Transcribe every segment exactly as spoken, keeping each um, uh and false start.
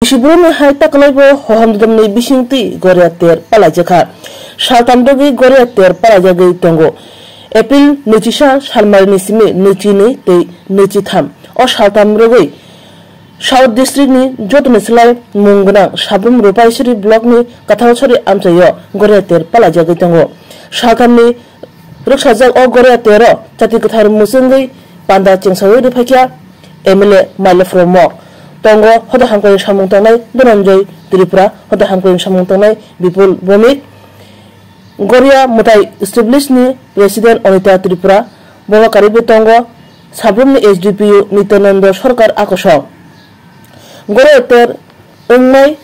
Sibroni hai takalaibo hohom dodom ni bisingtwi Goria ter palaijakha. Saltam rwgwi Goria ter palaijagwi tongo. April nwichisa salmarini simi nwichini tei nwichitham o saltam rwgwi South District ni jotoni slai mung gwnang Sabrum Rupaisri block ni Kathalsari amchaio Goria ter palaijagwi tongo. Saltamni rwksajak o Goria tero chati kwthar muchungwi panda chengsawi rwphaikha M L A Mailofro Mok. Tongo hoda hamkrai samung tangnai Dhananjoy Tripura, hoda hamkrai samung tangnai Bipul Bhowmik, Goria mwtai establish ni President Anita Tripura, bomo karwi bo tongo Sabrumni S D P O Nityananda Sarkar akosong. Goria ter wngnai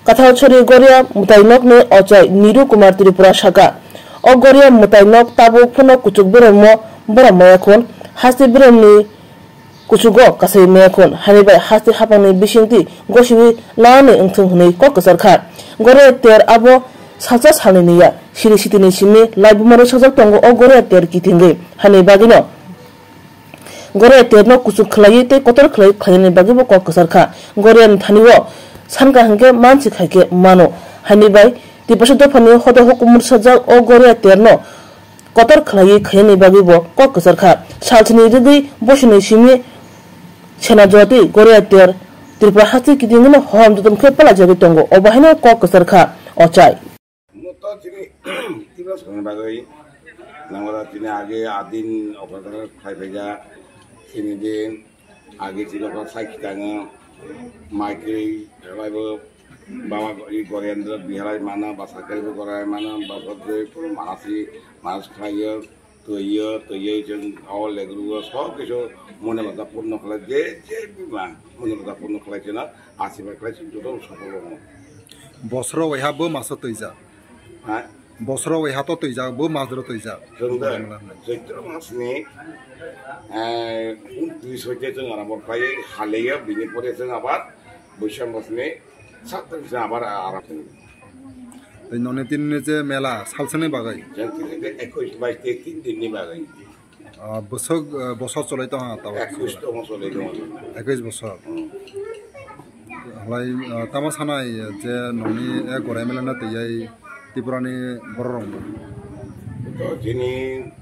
Kathalsari Goria mwtai nokni ochai Niru Kumar Tripura saka, o Goria mwtai nok tabuk phano kuchuk beremmo borom maya khun, haste beremni kuchugo kasai maya khun, hani bai haste hapangni bisingtwi gosiwi nani wngthung hwnwi kok kwchar kha. Goria ter abo salsa salnini ya, siri sitini simi laibuma rwsajak tongo o Goria ter kitingwi, hani bagwino Goria terno kuchuk khlaiwi tei kotor khlaiwi phainani bagwibo kok kwchar kha. Goria ni thani o sankha hwnkhe mansi khaikhe mano, hani bai Tiprasa dophani hoda hukumu rwsajak o Goria terno kotor khlaiwi khainani bagwibo kok kwchar kha. Salsini rwgwi bosini simi sena jotwi Goria ter Tripura haste kitingwino hohom dodom khe palajagwi tongo, obo haino kok kwchar kha ochai. Muto chini Tiprasa ni bagwi nangmara chini age adin okra khlai phaija chini din age chini okra sai kitango maikri khlaibo baba i Gorendra Bihalai mana ba sakaibo gorai mana ba sotjoi puro manasi manas khlaiyo. Twiyo, twiyo, chwng o legrugo sob kisu mone lada purno khlai, je, je bima mone lada purno khlai chwngno asirwad khlai chwng joto sofol wngo. Bosoro waiha bo maso twijak. Ha? Bosoro waiha to twijak, bo masdoro twijak. Chwng da Chaitro masni, eh, untris hoite chwng arambor khlai haleyo, bini pore chwng abar Boishak masni Sattan se abar aram. Tei noni tini ni je mela salsani bagwi. Jeng tini je ekush bais tei tin din ni bagwi. Ah, bosok, ah, bosor cholai tong ha tao. Ekush tong cholai tong. Ekush bosor. Hmm. Halai, ah, tamo sanai je noni e gorai mela na tei ai Tripura ni borok rok. To chini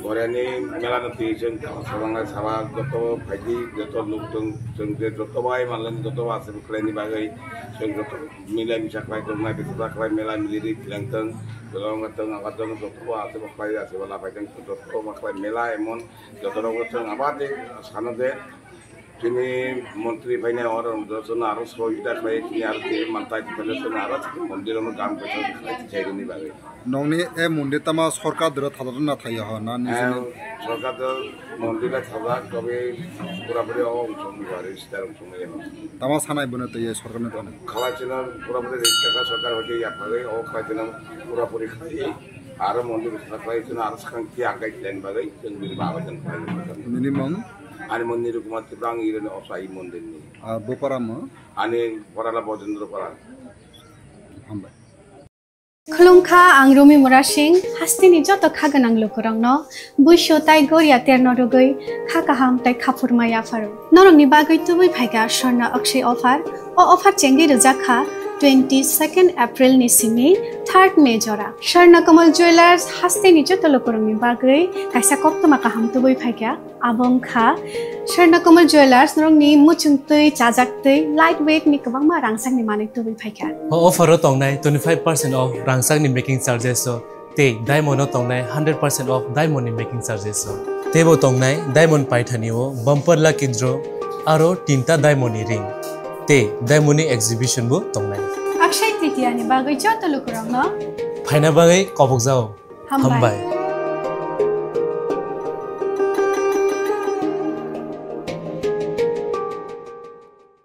Goria ni mela no twi chwng tamo sabang lai saba joto phaidi joto nuk tong chwng je joto bai manlani joto bai aswk khlai ni bagwi chwng joto milai misa khlai tong nai bisi khlai mela mili ri tlang tong joto ma tong aba tong joto bai aswk khlai aswk la bai tong joto ma khlai mela emon joto rok chwng aba de sana de Chini montri phainai oro jotono aro sohojita khlai chini aro tei mantai tongphai jotono aro chini mondir ono dam kaisa khlai tongthai rwni bagwi. Nongni e mondir tama sorkar doro thajakna thaiya ho na ni Eh, sini? Sorkar do mondir bai thajak tobe pura puri o wng song ni bagwi star wng song ni. Tama sanai bono tei sorkar ni thani. Khalai chini pura puri register kha sorkar hoite ya phagwi o khlai chini pura puri khlai aro mondir bai thajak khlai chini aro swkang thia khlai chini bagwi chwng bini bagwi chwng khlai. Nini mung? Ani mung Niru Kumar Tripura, ang Irani Osai mondirni. Ah, bopara mo? Ani porala Bojendra Para. Hambai. Khulumkha, ang Rumi Murasing, hasteni joto kha gwnang lukurokno, buisu tai goria terno rwgwi kha kaham tai khaphurma yapharo. Norokni bagwi tubui phaikha Swarna Akshay offer. O offer chengwi rwjak kha twenty second April ni simi third May jora. Swarna Kamal Jewellers hasteni joto lukurokni bagwi kaisa koktwma kaham tubui phaikha. Abo wngkha Swarna Kamal Jewellers, norokni muchungtwi, chajaktwi, light weight ni kwbangma rangchakni manwi tubui phaikha. O offer o tongnai twenty five percent off rangchakni making charges o tei diamond o tongnai hundred percent off diamond ni making charges o. Teibo tongnai diamond paithani o bumper lucky draw aro tinta diamond ni ring tei diamond ni exhibition bo tongnai. Akshay Tritiya ni bagwi joto lukurokno phaina bagwi kobokjao. Hambai. Hambai.